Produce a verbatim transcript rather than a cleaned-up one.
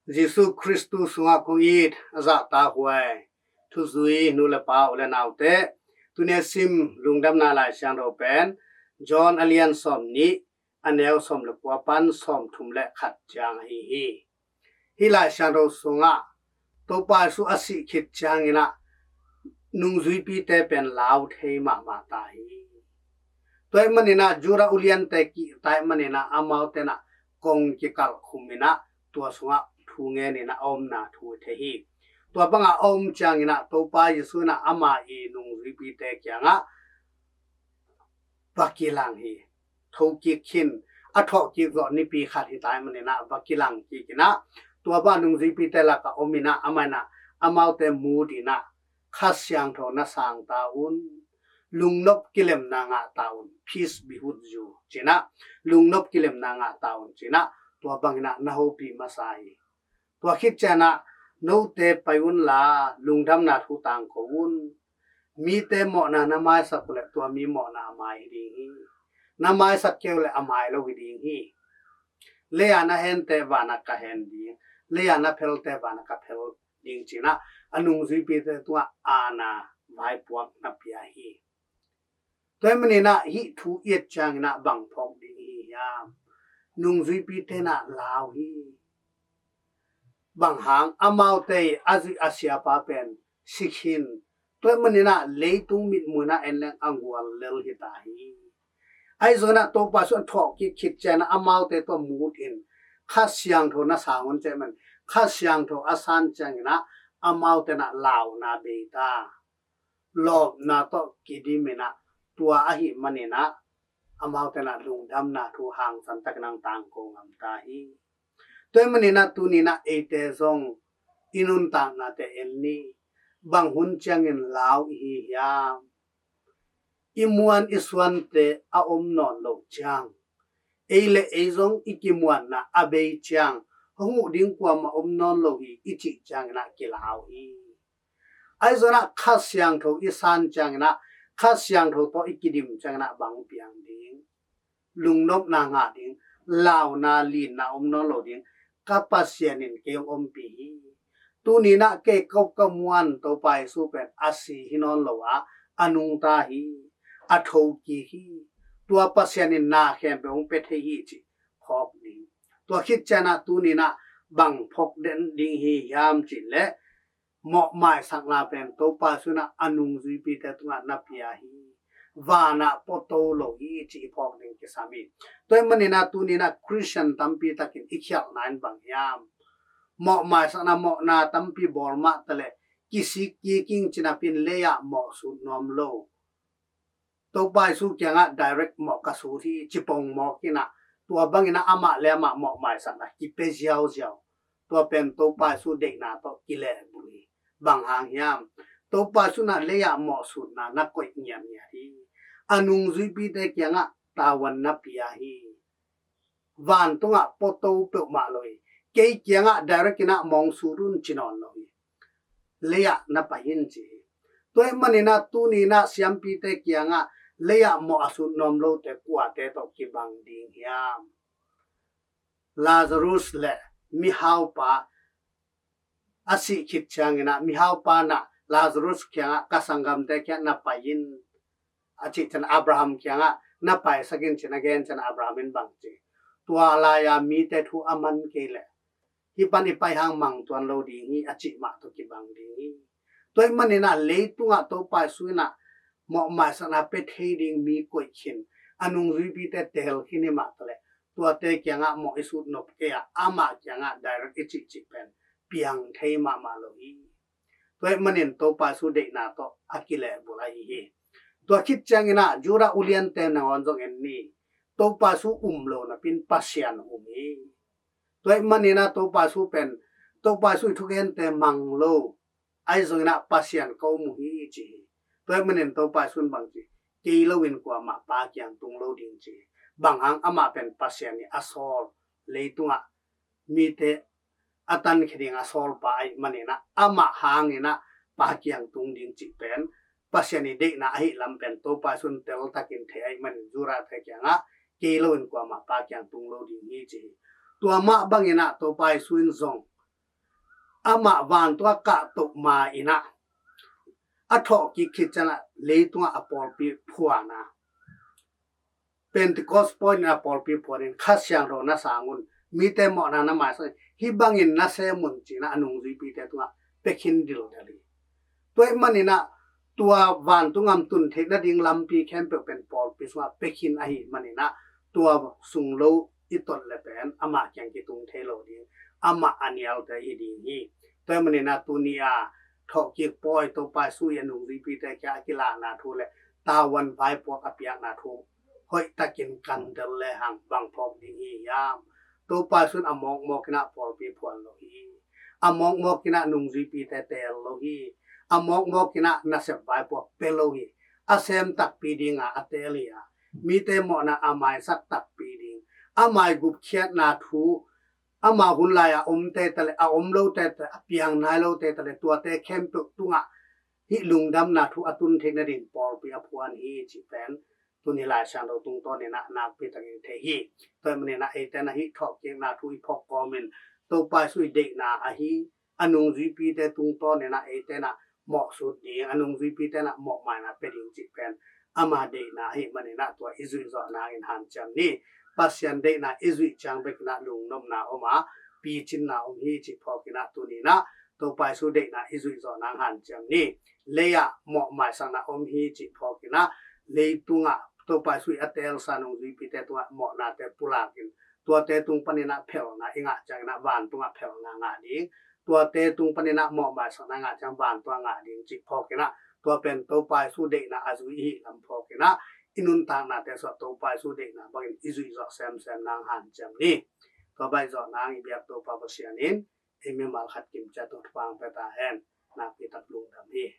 Jesu Khristu sungah kong it a zahtakhuai thuzui nu le pa, u le naute, tuni a sim lungdamna Lai Siangtho pen John a lian sawmnih, a neu sawm le kua pan sawmthum le khat ciang ahi hi. Hih Lai Siangtho sungah Topa Jesu a sih khit cianginah nungzuipite pen lau thei mahmah ta hi. Tua ahih maninah Judah uliante kihta ahih maninah amaute inah kong kikalh khuminah tua sungah thu ngeninah a omna thu thei hi. Tua bangah a om cianginah Topa Jesu inah ama i nungzuipite kiangah va kilang hi. Thokik khin, a thawhkik zawh nipi khat hi ta ahih maninah va kilang kikinah tua bangah nungzuipite lakah ominah amah inah amaute mut inah Kha Siangtho na sang ta un, lungnop kilemna ngah ta un, peace be with you cinah, lungnop kilemna ngah ta un cinah tua banginah na hopih masa hi. Tua khit cianah note pai unla lungdamna thu tangko un. Mite mawhna na maisak uhleh tua mi mawhna a mai hi ding hi. Na maisak kei uhleh a mai lo hi ding hi. Lei-a na hente vanah ka hen ding, lei-a na phelte vanah ka phel ding cinah a nungzuipite tungah aana vaipuak na pia hi. Tua ahih maninah hih thu i et cianginah bang phawk ding hi hiam? Nungzuipite inah lau hi. Bang hang? Amaute i a zuih a siapa pen si khin. Tua ahih maninah leitung mitmuh inah en leng a gual lel hi ta hi. Ahi zonginah Topa Jesu a thawhkik khit cianginah amaute tawh mut in Kha Siangtho na sang un ci ahih man, Kha Siangtho a san cianginah amaute inah launa bei ta. Lawpna tawh kidim inah tua ahih maninah amaute inah lungdamna thu hangsan takin ang tangko ngam ta hi. Tua ahih maninah tuninah eite zong i nuntaknate en ni. Bang hun ciangin lau i hi hiam? I muan i suante a om nawn loh ciang, ei le ei zong i kimuanna a bei ciang, hong huh ding kuamah om nawn lo hi i cih cianginah kilau hi. Ahi zonah Kha Siangtho i san cianginah, Kha Siangtho tawh i kidim cianginah bang piang ding? Lungnopna ngah ding, launa linna om nawn lo ding, ka Pasian in kei hong ompih hi. Tuninah kei ka muan Topa Jesu pen a si hi nawn lo a, a nungta hi, a thokik hi. Tua Pasian in na khempeuh hong pia thei hi cih phawk ding. Tua khit cianah tuninah bang phawk den ding hi hiam cihleh, mawhmaisakna pen Topa Jesu inah a nungzuipite tungah na pia hi. Vanah pua to lo hi cih i phawk ding kisam hi. Tua ahih maninah tuninah Khristian tampi takin i khialhna in bang hiam? Mawhmaisakna, mawhna tampi bawl mah taleh kisik kiking cinapin lei-ah mawh sut nuam lo. Topa Jesu kiangah direct mawh ka sut hi ci pongmawk inah, tua banginah amah le amah mawhmaisakna kipia ziauziau. Tua pen Topa Jesu deihna tawh kilehbulh hi. Bang hang hiam? Topa Jesu inah lei-ah mawh sutna na koih ngiatngiat hi. A nungzuipite kiangah tavuan na pia hi. Vantungah pua to peuhmah lo hi. Kei kiangah direct inah mawh sut un ci nawn lo hi. Lei-ah na pai in ci hi. Tua ahih maninah tuninah siampite kiangah lei-ah mawh a sut nuam lote kuate tawh kibang ding hiam? Lazarus le mihaupa a sih khit cianginah mihaupa inah Lazarus kiangah ka sanggamte kiangah na pai in a cih ciang Abraham kiangah na paisak in ci-in a gen ciang Abraham in bang ci? Tua lai-a mite thu a man kei leh hih pan i pai hang mang tuan lo ding hi a cih mah tawh kibang ding hi. Tua ahih maninah leitungah Topa Jesu inah mawhmaisakna pia thei ding mi koih khin, a nungzuipite teel khin hi mah taleh tuate kiangah mawh i sut nop kei a, amah kiangah direct i cihcih pen piang thei mahmah lo hi. Tua ahih manin Topa Jesu deihna tawh a kilehbulh ahi hi. Tua khit cianginah Judah uliante nangawn zong en ni. Topa Jesu um lo napin Pasian um hi. Tua ahih maninah Topa Jesu pen, Topa Jesu i thugente mang lo, ahi zonginah Pasian ka um uh hi ci hi. Tua ahih manin Topa Jesu in bang ci? Kei loin kuamah Pa kiang tung lo ding ci hi. Bang hang? Amah pen Pasian i a sawl, leitungah mite a tankhia ding a sawlpa ahih maninah amah hanginah Pa kiang tung ding cih pen Pasian i deihna ahih lam pen Topa Jesu in teltakin thei ahih manin Judahte kiangah kei loin kuamah Pa kiang tung lo ding hi ci hi. Tua mah banginah Topa Jesu in zong amah vantung ah kahtoh ma-in ah, a thawhkik khit ciangin ah leitungah a pawlpi phuan a, Pentecost point in a pawlpi phuan in, Kha Siangtho na sang un, mite mawhna na maisak un, hih bangin na sem un, ci-in ah a nungzuipite tungah pia khin dildel hi. Tua ahih manin ah tua vantung gam tun theih nading lampi khempeuh pen pawlpi sungah pia khin ahih manin ah tua sung lo i tot leh pen amah kiang kitung thei lo ding, amah a nialte hi ding hi. Tua ahih manin ah tuni a thawhkik pawi Topa Jesu i a nungzuipite kiang a kilahna thu leh tavuan vaipuak a piakna thu hoihtakin kan del lehang bang phawk ding hi hiam? Topa Jesu in a mawkmawk in ah pawlpi phuan lo hi. A mawkmawk in ah nungzuipite teel lo hi. A mawkmawk in ah nasep vaipuak pia lo hi. A sem takpi ding a a teel hi a, mite mawhna a maisak takpi ding, ama i gupkhiatna thu, ama hun lai a omte ta leh, a om lote ta leh, a piang nai lote ta leh, tuate khempeuh tungah hih lungdamna thu a tun theih nading pawlpi a phuan hi cih pen tuni Lai Siangtho tungtawn in ah nakpi takin thei hi. Tua ahih manin ah eite in ah hih thawhkikna thu i phawk kawmin Topa Jesu i deihna ahi a nungzuipite tungtawn in ah eite in ah mawhsut ding, a nungzuipite in ah mawhmaina pia ding cih pen ama deihna ahih manin ah tua i zuih zawh nangin hanciam ni. Pasian deihna i zuih ciang bek in ah lungnopna om a, picinna om hi cih phawk in ah tuni in ah Topa Jesu deihna i zuih zawh nang hanciam ni. Lei ah mawhmaisakna om hi cih phawk in ah leitungah Topa Jesu i a teelsa nungzuipite tungah mawhnate pulakin, tuate tung panin ah phelna i ngah ciangin ah vantungah phelna ngah ding, tuate tung panin ah mawhmaisakna ngah ciang vantungah ngah ding cih phawk in ah tua pen Topa Jesu deihna a zui i hih lam phawk in ah i nuntaknate sungah Topa Jesu deihna bangin i zuih zawh semsem nang hanciam ni. Tua baih zawh nang i biak Topa Pasian in ei mimal khat kim ciat tung thupha pia ta hen. Nakpi tak lungdam hi.